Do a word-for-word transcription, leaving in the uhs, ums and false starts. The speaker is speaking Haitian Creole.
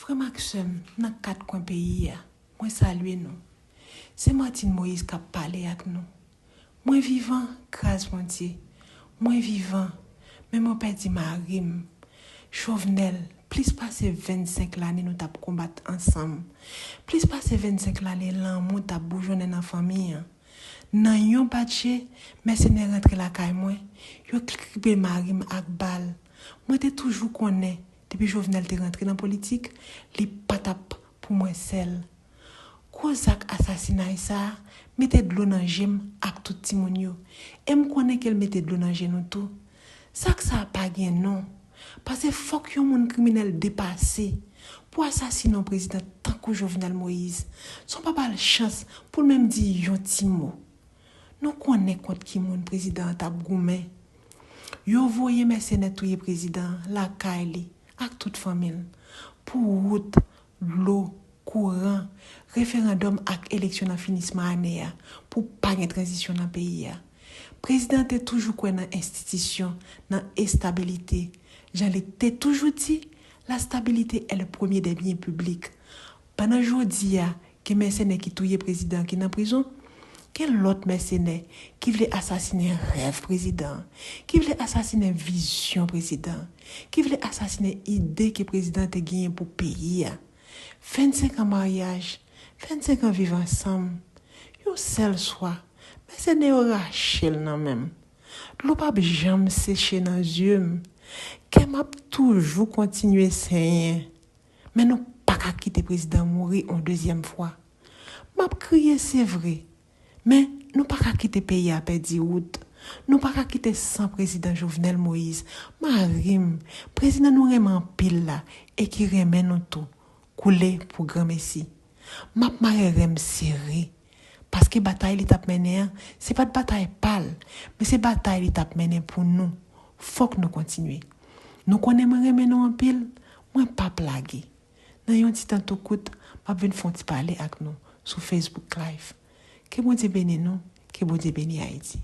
Frè m ak sè m nan kat kwen peyi a, mwen salye nou. Se Martine Moïse k ap pale ak nou. Mwen vivan, gras Bondye. Mwen vivan, men mwen pèdi mari m. Jovenel, plis pase vennsenk lane nou t ap konbat ansanm. Plis pase vennsenk lane lanmou t ap boujonnen nan fanmi an. Nan yon batje, mèsenè rantre lakay mwen, yo kribe mari m ak bal. Mwen te toujou konnen, depi Jovenel te rantre nan politik, li pa t ap pou mwen sèl. Gwo zak asasinay sa a mete dlo nan je m ak tout timoun yo. E m konnen ke l mete dlo nan je nou tou. Zak sa a pa gen non. Paske fòk yon moun kriminèl depase pou asasine yon prezidan tankou Jovenel Moïse, san w pa ba l chans pou l menm di yon ti mo. Nou konnen kont ki moun prezidan an t ap goumen. Yo voye mèsenè touye prezidan an lakay li ak tout fanmi l pou wout, dlo, kouran, referandòm ak eleksyon nan finisman ane a pou pa gen tranzisyon nan peyi a. Prezidan an te toujou kwè nan enstitisyon, nan estabilite. Jan li te toujou di, la stabilité est le premier des biens publics. Pandan jodi a, gen mèsenè ki touye prezidan ki nan prizon, gen lòt mèsenè ki vle asasinen rèv prezidan, ki vle asasinen vizyon prezidan, ki vle asasinen ide ke prezidan te genyen pou peyi a. Vennsenk an maryaj, vennsenk an viv ansanm. Yon sèl swa, mèsenè yo rache l nan men m. Dlo p ap janm seche nan zye m. Kè m ap toujou kontinye senyen. Men nou pa ka kite prezidan mouri yon dezyèm fwa. M ap kriye, se vre. Men nou pa ka kite peyi a pèdi wout. Nou pa ka kite san prezidan Jovenel Moïse, mari m, prezidan nou renmen anpil la e ki renmen nou tou, koule pou granmesi. M ap mare ren m sere, paske batay li t ap mennen an, se pa t batay pa l, men se batay li t ap mennen pou nou. Fòk nou kontinye. Nou konnen mwen renmen nou anpil, mwen p ap lage. Nan yon ti tan tou kout, m ap vin fè yon ti pale ak nou sou Facebook Live. Ke Bondye beni nou, ke Bondye beni Ayiti.